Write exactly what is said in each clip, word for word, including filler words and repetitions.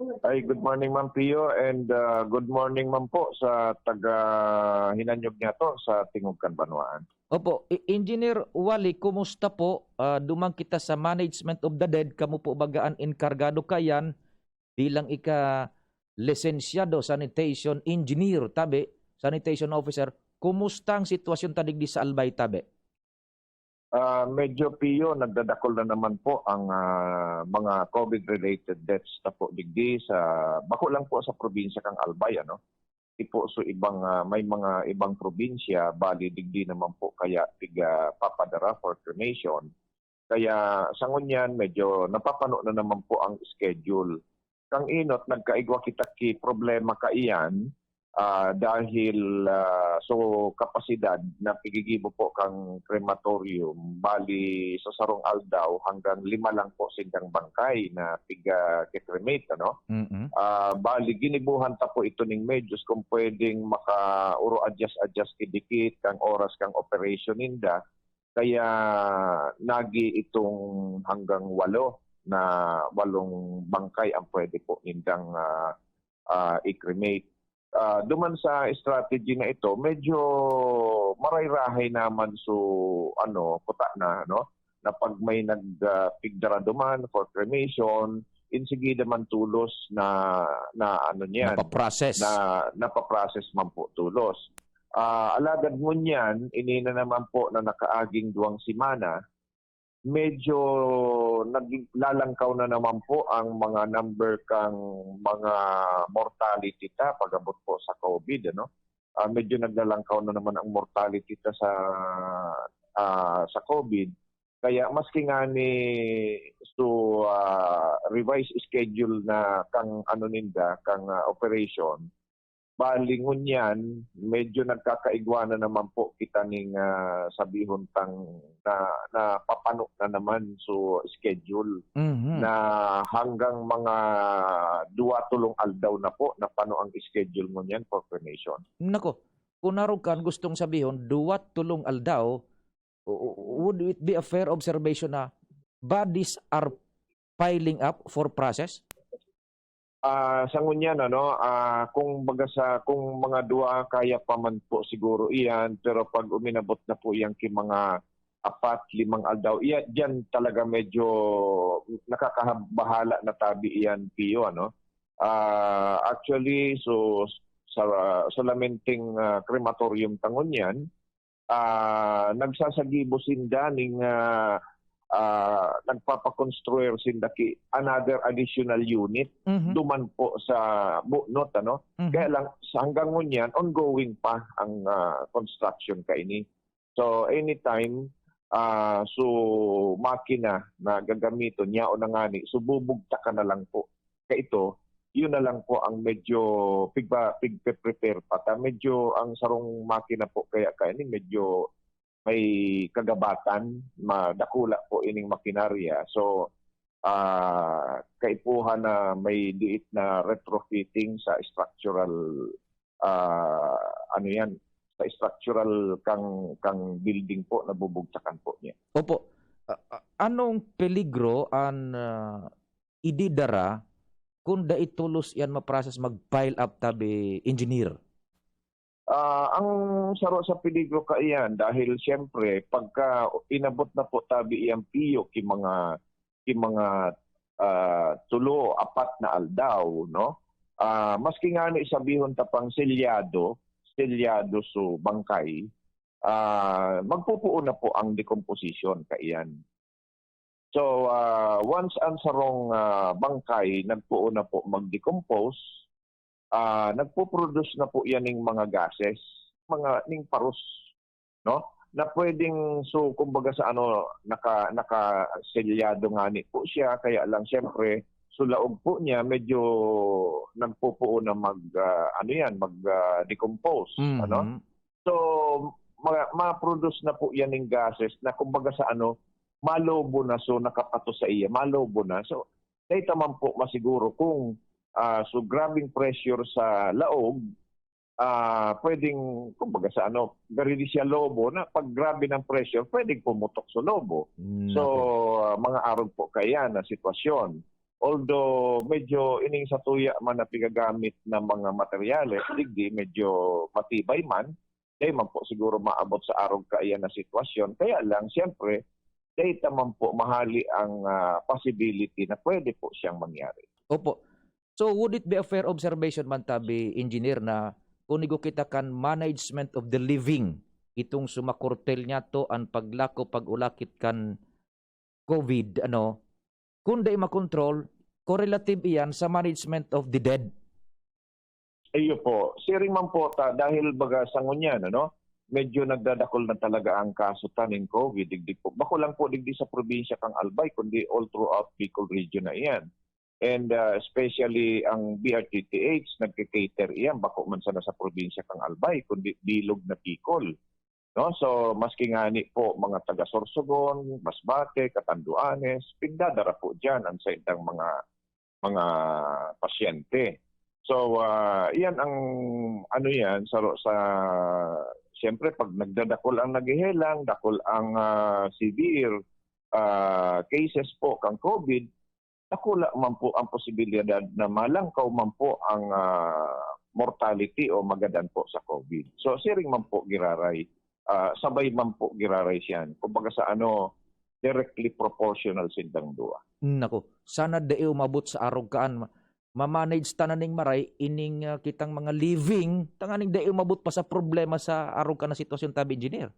Ay, good morning, Ma'am Pio, and, ah, good morning man po sa taga Hinanyog niyato sa Tingog kan Banwaan. Opo, E-, Engineer Wally, kumusta po? Ah, duman kita sa management of the dead, kamo po baga an enkargado kaiyan bilang ika lisensyado sanitation engineer, tabi, sanitation officer. Kumusta ang sitwasyon ta digdi sa Albay, tabi? Ah, medyo, Pio, nagdadakol na naman po ang, ah, mga COVID-related deaths na po digdi sa, bako lang po sa probinsya kan Albay, ano. Di po, so ibang, ah, may mga ibang probinsya, bali digdi naman po kaya piga papadara for cremation. Kaya sa ngunyan, medyo napapano na naman po ang schedule. Kang inot, nagkaigwa kita ki problema kaiyan, ah, dahil, ah, so kapasidad na pigigibo po kang crematorium, bali sa sarong aldaw hanggang lima lang po sindang bangkay na piga-cremate, ano? Mm. Ah, bali ginibuhan ta po ito ning medyos kung pwedeng maka-uro-adjust-adjust ki dikit kang oras kang operation ninda. Kaya nagi itong hanggang walo na, walong bangkay ang pwede po nindang, ah, ah, i-cremate. Ah, duman sa strategy na ito, medyo maray-rahay naman so, ano, kuta na, no? Na pag may nag, ah, pigdara duman for cremation, insigida man tulos na, na ano niyan, Napaprocess. na napaprocess man po tulos. Ah, alagad ngunyan, ini na naman po na nakaaging duwang semana, medyo naglalangkaw na naman po ang mga number kang mga mortality ta pag-abot po sa COVID, ano? Ah, medyo naglalangkaw na naman ang mortality ta sa, ah, sa COVID. Kaya maski ngani so, ah, revised schedule na kang ano ninda, kang, ah, operation, bali ngunyan, medyo nagkakaigwa na naman po kita ning, ah, sabihon tang na, napapano na naman so schedule Mhm. na hanggang mga duwa, tolong aldaw na po na pano ang schedule ngunyan for cremation. Nako, kung narog kan gustong sabihon, duwa, tolong aldaw, o, o, would it be a fair observation na bodies are piling up for process? Ah, sa ngunyan, ano, ah, kung baga sa, kung mga duwa, kaya pa man po siguro iyan, pero pag uminabot na po iyan ki mga apat, limang aldaw, iya, diyan talaga medyo nakakabahala na tabi iyan, Pio, ano. Ah, actually, so, sa, sa Lamenting, ah, crematorium ta ngunyan, ah, nagsasagibo sinda ning, ah, ah, nagpapakonstruir sinda ki another additional unit Mhm. duman po sa bunot, ano. Mhm. Kaya lang, sa hanggang ngunyan, ongoing pa ang, ah, construction kaini. So, anytime, ah, so, makina na gagamiton, yaon na ngani, so, bubugtakan na lang po. Kaito, yun na lang po ang medyo pigpa-, pigpe-prepare pa ta. Medyo ang sarong makina po kaya kaini medyo may kagabatan, ma-, dakula po ining makinarya. So, ah, kaipuhan na may diit na retrofitting sa structural, ah, ano yan, sa structural kang, kang building po na bubugtakan po niya. Opo. A-, a-, anong peligro an, ah, ididara kun dai tolos iyan ma-process, mag-pile up, tabi, engineer? Ah, ang saro sa peligro kaiyan dahil siyempre pagka inabot na po tabi iyang piyo ki mga, ki mga, ah, tulo, apat na aldaw, no? Ah, maski ngani sabihon ta pang selyado, selyado so bangkay, ah, magpupuon na po ang decomposition kaiyan. So, ah, once ang sarong, ah, bangkay nagpoon na po mag-decompose, ah, nagpo-produce na po yan ning mga gases, mga ning paros, no? Na pwedeng, so, kumbaga sa ano, naka-, nakaselyado ngani po siya, kaya lang siyempre, so laog po niya, medyo nagpupuon na mag, ah, ano yan, mag, ah, decompose, ano? Mhm. So, ma-, ma-produce na po yan ning gases na kumbaga sa ano, malobo na, so nakapatos sa iya, malobo na. So, dai ta man po masiguro kung, ah, so grabing pressure sa laog, ah, pwedeng, kumbaga sa ano, gari di siya lobo na pag grabe ng pressure, pwedeng pumutok sa lobo. Mm, So, okay. ah, mga arog po kaya na sitwasyon. Although medyo ining satuya man na pigagamit na mga materyales, digdi medyo matibay man, dai man po siguro maabot sa arog kaiyan na sitwasyon. Kaya lang, siyempre, dai ta man po mahali ang, ah, possibility na pwede po siyang mangyari. Opo. So, would it be a fair observation man tabi, Engineer, na kung igo kita kan management of the living, itong sumakurtel niya to an paglako, pag-ulakit kan COVID, ano, kun dai makontrol, correlative iyan sa management of the dead. Iyo po. Siring man po ta, dahil baga sa ngunyan, ano, medyo nagdadakol na talaga ang kaso ta nin COVID. Digdi po, bako lang po digdi sa probinsya kan Albay, kundi all throughout Bicol region na iyan. And, ah, especially ang B R T T H, nagke-cater iyan, bako man sana sa probinsya kan Albay, kundi bilog na Bicol. No? So, maski ngani po mga taga Sorsogon, Masbate, Catanduanes, pigdadara po diyan ang saindang mga, mga pasyente. So, ah, iyan ang ano yan, sa, sa, siyempre, pag nagdadakol ang naghihelang, dakol ang, ah, severe, ah, cases po kang COVID, dakula man po ang posibilidad na malangkaw man po ang, ah, mortality o magadan po sa COVID. So, siring man po giraray, ah, sabay man po giraray siyan. Kumbaga sa ano, directly proportional sindang duwa. Nako, sana dai umabot sa arog kaan. Ma-, ma-manage ta na ning maray ining, ah, kitang mga living, tanganing dai umabot pa sa problema sa arog ka na sitwasyon tabi, Engineer.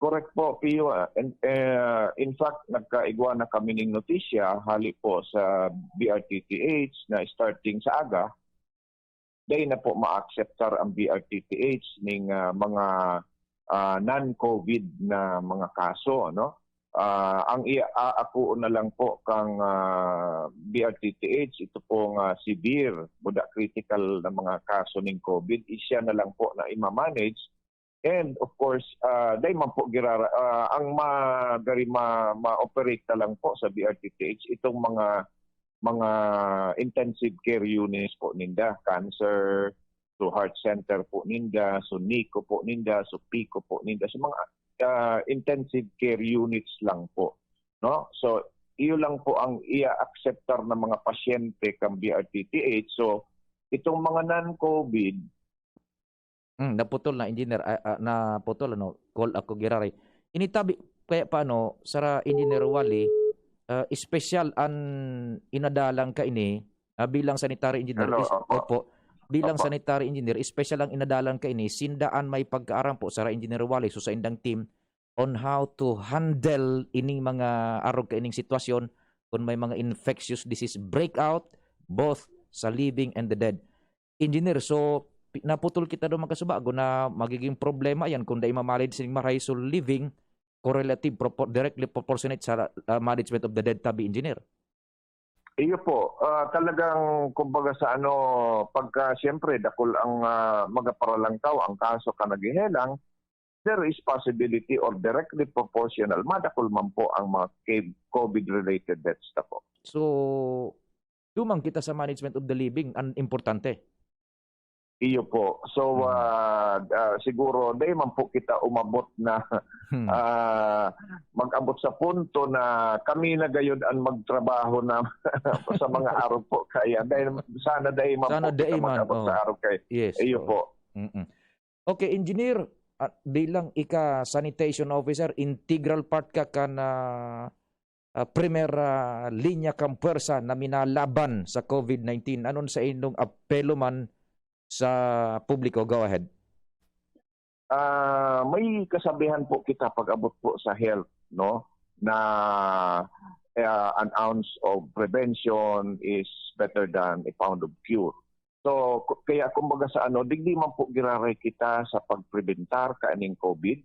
Correct po, Pio, ah. And, eh, in fact, nagkaigwa na kami ning notisya hali po sa B R T T H na starting sa aga, dai na po ma-acceptar ang B R T T H ning, ah, mga, ah, non-COVID na mga kaso, ano? Ah, ang iaakoon na lang po kang, ah, B R T T H, ito pong, ah, severe, buda critical na mga kaso ning COVID, isya na lang po na ima-manage. And of course, ah, dai man po girara-, ah, ang magari ma-, ma-operate na lang po sa B R T T H itong mga, mga intensive care units po ninda, cancer, so heart center po ninda, so NICU po ninda, so PICU po ninda, so mga, ah, intensive care units lang po, no? So, iyo lang po ang ia-acceptar na mga pasyente kan B R T T H. So, itong mga non-COVID, Hmm, naputol na, Engineer, ah, ah, naputol, ano, call ako giraray. Ini tabi, kaya paano, sara Engineer Wally, ah, espesyal an inadalan kaini, ah, bilang sanitary engineer, Hello, is-, opo. Opo, bilang Opo. Sanitary engineer, espesyal ang inadalan kaini, sinda an may pagkaaram po, sara Engineer Wally, so sa indang team, on how to handle ining mga arog kaining sitwasyon, kung may mga infectious disease breakout, both sa living and the dead. Engineer, so, pi-, naputol kita do, mga kasubago, na magiging problema yan kung dai ma-manage ning maray, so living correlative, propor-, directly proportionate sa, ah, management of the dead tabi, Engineer. Iyo po, ah, talagang kumbaga sa ano, pagka siyempre dakul ang, ah, magaparalangkaw ang kaso kan naghihelang, there is possibility or directly proportional, madakul man po ang mga ca-, COVID-related deaths na po. So, duman kita sa management of the living, an importante. Iyo po. So, Hmm. ah, ah, siguro, dai man po kita umabot na, Hmm. ah, mag-abot sa punto na kami na gayod an magtrabaho na sa mga arog po kaya. Dahil sana dai man Sana po kita dai man, mag-abot sa oh. Arog kaya. Yes, Iyo oo. Po. Mm-mm. Okay, Engineer, ah, bilang ika sanitation officer, integral part ka kan, ah, ah, primer, ah, linya kan pwersa na minalaban sa COVID nineteen. Anon sa indong apelo man sa publiko? Go ahead. Ah, may kasabihan po kita pag-abot po sa health, no? Na, ah, an ounce of prevention is better than a pound of cure. So, ku-, kaya kumbaga sa ano, digdi man po giraray kita sa pagprebentar kaining COVID.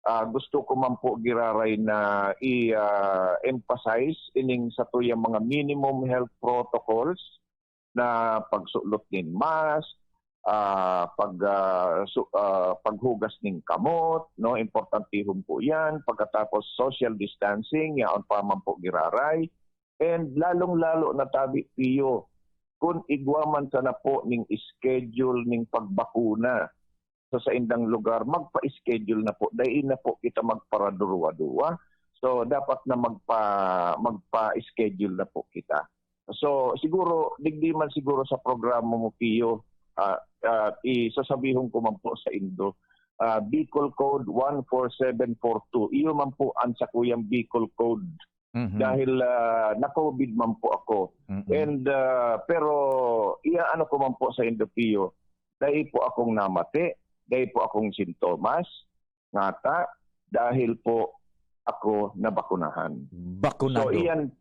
Ah, gusto ko man po giraray na i, ah, emphasize ining satuyang mga minimum health protocols na pagsulot nin mask, ah, pag, ah, su-, ah, paghugas nin kamot, no, importantehon po 'yan. Pagkatapos social distancing, yaon pa man po giraray. And lalong-lalo na tabi, Pio, kun igwa man sana po ning schedule ning pagbakuna sa saindang lugar, magpa-schedule na po. Dai na po kita magparaduruwa-duwa. So, dapat na magpa-, magpa-schedule na po kita. So, siguro, digdi man siguro sa programa mo, Pio, ah, ah, isasabihon ko man po sa indo, ah, Bicol Code one four seven four two. Iyo man po ang sakuyang Bicol Code. Mhm. Dahil, ah, na-COVID man po ako. Mm-mm. And, ah, pero, iya ano ko man po sa indo, Pio, dai po akong namate, dai po akong sintomas, ngata, dahil po ako nabakunahan. Bakunado. So, iyan,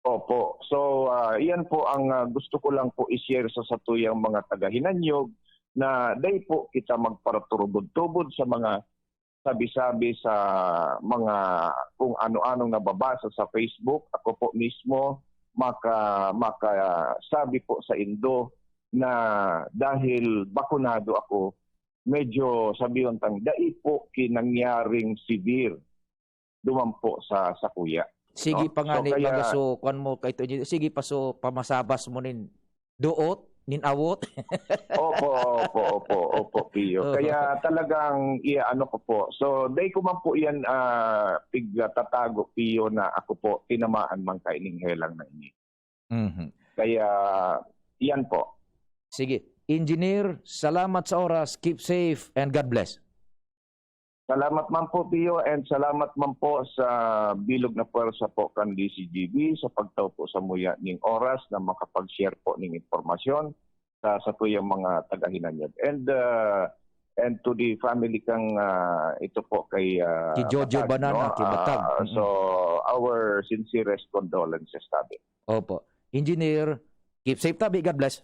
opo. So, ah, iyan po ang, ah, gusto ko lang po i-share sa satuyang mga taga-Hinanyog na dai po kita magparaturubod-tubod sa mga sabi-sabi sa mga kung ano-anong nababasa sa Facebook. Ako po mismo maka-, makasabi po sa indo na dahil bakunado ako, medyo sabi tang dai po ki nangyaring severe duman po sa sakuya, Sige no? pa nga So, ni kaya baga so, kuwan mo kay to, sige pa so, pamasabas mo nin doot, nin awot. Opo, opo, opo, opo, Pio. Oo. Kaya talagang i-ano ko po. So, dai ko man po yan, ah, pigtatago, Pio, na ako po tinamaan man kaining helang na ini. Mhm. Kaya, yan po. Sige. Engineer, salamat sa oras. Keep safe and God bless. Salamat man po, Pio, and salamat man po sa bilog na pwersa po kan D C G B sa pagtao po sa muya ning oras na makapag-share po ning impormasyon sa satuyang mga taga-Hinanyog. And, ah, and to the family kang, ah, ito po kay, ah, Ki Jojo Batag, Banana, no? ki Batag. Ah, Mm. so, our sincerest condolences, tabi. Opo. Engineer, keep safe tabi. God bless.